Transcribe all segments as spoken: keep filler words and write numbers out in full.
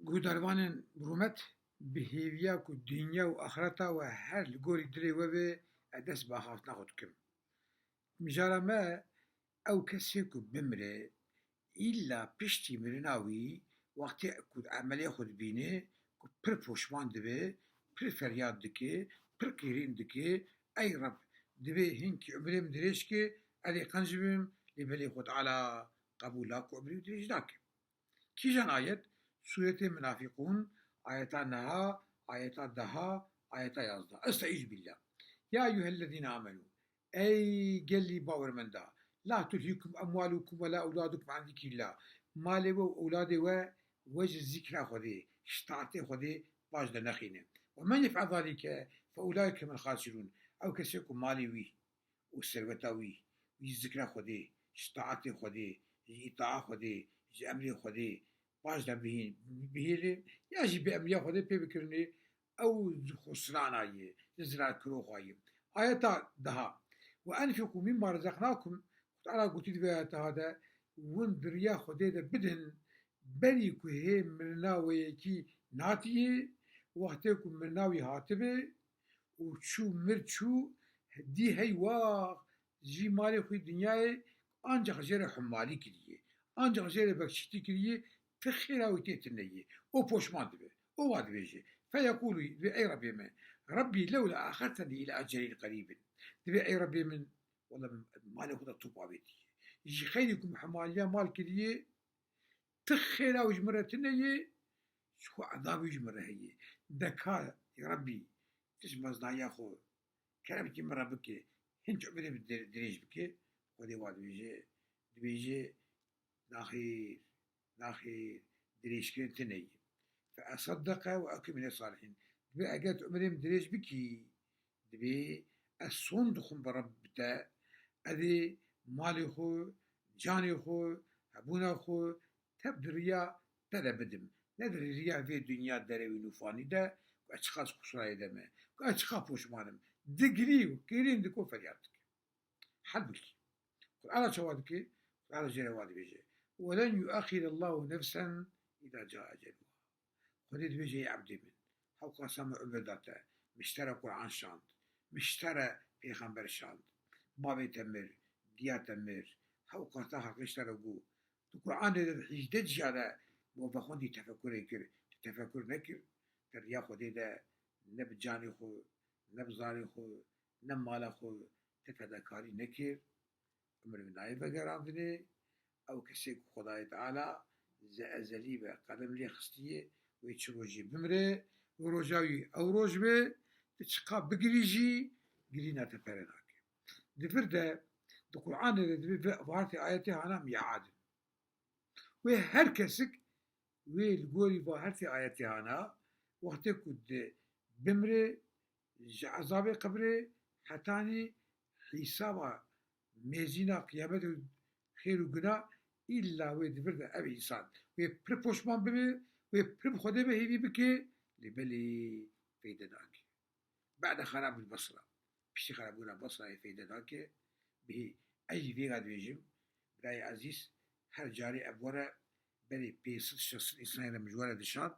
Guhdarvanên bi rûmet, bi hêviya ku dinya û axireta we her li gorî dilê we be, ez dest bi axaftina xwe dikim. Mijara me ew kesê ku bimire, îlla piştî mirina wî, wextê ku emelê xwe dibîne, ku pir poşman dibe, pir feryad dike, pir qîrîn dike, ey Reb, divê hinkî umrê min dirêj ke, ez ê qenc bibim, lê belê Xwe Teala qebûla ku umrê wî dirêj nake. Kîjan ayet? Sûretê Minafîqûn, ayeta neha, ayeta deha, ayeta yazdeh. Estaizu billah. Ya eyyuhellezîne amenu. Ey gelî bawermenda. La tulhîkum emwalukum ve la ewladukum an zikrillah. Malê we û ewladê we we ji zikra Xwedê, ji taetê Xwedê paş de nexîne. Ve men yef'al zalike fe ulaike humul xasirûn. Ew kesê ku malê wî û serweta wî, wî ji zikra Xwedê, ji taetê Xwedê, ji îtaa Xwedê, ji emrê Xwedê, paş de bihî-, bihêle, ya jî bi emriya Xwedê pê bikirinê, ew ji xusrana ye, ji zirarkiroxa ye. Ayeta deha, "Ve enfiqû mîmma rezaqnakum", Xwedê Teala gotî di vê ayeta de, "Hûn di riya Xwedê de bidin, berî ku hê mirina we yekî natiye, wextê ku mirina wî hatibe, û çû, mir çû, dî hey waxt jî malê xwe dinyayê ancax jê re humalî kiriye, ancax jê re bekçîtî kiriye, ti xêra wî tê tune ye. O poşman dibe. O wa dibêje. Feyeqûlû, dibê, ey Rebbê min, Rebbî lewla axertenî îlâ ecelîn qerîbin. Dibê, ey Rebbê min, wela min malê xwe de top avêtiye. Ji xeyrî ku min humaliya mal kiriye, ti xêra wî ji min re tune ye, ji xwe ezabê wî ji min re heye. De ka, ya Rebbî, tu ji mezinaya xwe keremkî min re bike, hinc umrê min dir-, dirêj bike, Xwedê wa dibêje, dibêje, naxêr, naxêr, dirêjkirin tune ye. Fe eseddeqe ve ekûn mine salihîn. Dibê eger tu umrê min dirêj bikî, dibê ez son dixwim bi Reb bi te, ez ê malê xwe, canê xwe, hebûna xwe, tev di riya te de bidim. Ne di riya vê dinya derewîn û fanî de, ku ez çiqas qusirayê de me, ku ez çiqas poşman im. Digirî û qîrîn dike û feryad dike. Halbûkî, Qur'ana çawa dike? Qur'ana jê re wa dibêje, "Welen yuaxirallahu nefsen îza ca eceluha." Xwedê dibêje, ey ebdê min, hewqasa min umir da te, min ji te re Qur'an şand, min ji te re pêxember şand, bavê te mir, diya te mir, hewqasa heqê ji te re got. Di Qur'anê de di hîjdeh ciya de bo vexwendî tefekurê kir, tu tefekur nekir, te riya Xwedê de ne bi canê xwe, ne bi zarê xwe, ne mala xwe, te fedakarî nekir, umrê min nayê vegerandinê, ew kesê ku Xwedayê Teala ji ezelî ve qelem lê xistiye, wê çi rojê bimire, roja wî ew roj be, tu çiqa bigirî jî, girîna te pere nake. Di vir de, di Qur'anê de dibê ve-, vartê ayetê hana miad in. Wê her kesik wê li gorî va her sê ayetê hana, wextê ku di bimre ji ezabê qebrê hetanî hîsaba mêzîna qiyametê û xêr û guna îlla wê di vir de ev însan wê pir poşman bibe, wê pir bi Xwedê ve hêvî bike, lê belê feyde nake. Ba'de xerab il Basra. Piştî xerabûna Basrayê feyde nake. Bihî ez jî vêga dibêjim, birayê ezîz, her carê ev were berê pênc sed şeş sed însanê re min ji we re dişand.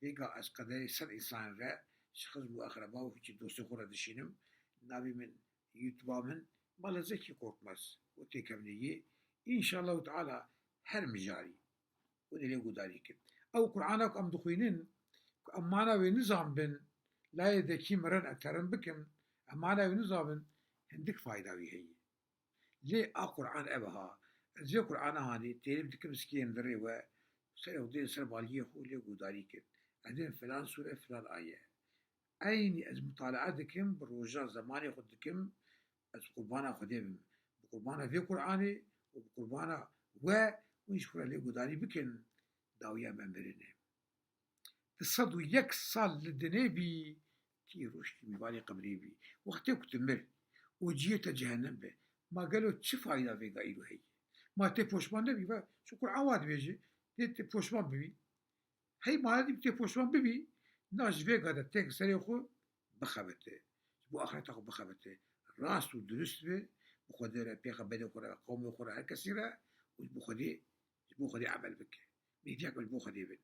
Vêga ez qederê sed însanê re ji xizm û eqreba û hiçî dostê xwe re dişînim. Navê min, YouTube-a min, Mala Zekî Korkmaz û têkevnê yê. Înşallahu Teala her mijarî. Hûn ê lê guhdarî kin. Ew Qur'ana ku em dixwînin, ku em mana wê nizanbin, layê dekî mirin em terin bikin, em mana wê nizanbin, hindik fayda wî heye. Lê a Qur'an ev ha, ez vê Qur'ana hanê têrib dikim, zikiyên dirê we, serê xwe dê ser baliyê xwe lê guhdarî kin. Ez dêm filan sûre, filan aye. Eynî ez mutalaa dikim, bi rojan zemanê xwe dikim, ez qurbana Xwedê bim. Bi qurbana vê Qur'anê û bi qurbana we, hûn jî xwe re lê guhdarî bikin, dawiya me mirin e. Tu sed û yek sal li dinê bî, tî rûştî mîvanê qebrê bî. Wextê ku tu mir û cihê te cehennem be, ma gelo çi fayda vêga îro heye? Ma tê poşman nebî, ve çi Qur'an wa dibêje, dê tê poşman bibî. Hey ma dî tê poşman bibî, na ji vê gade têk serê xwe bixebite. Ji bo axireta xwe bixebite. Rast û dirust be, bi Xwedê re, pêxemberê xwe re, qewmê xwe re, her kesî re û ji bo Xwedê, ji bo Xwedê emel bike. Mêdiya ke ji bo Xwedê bin.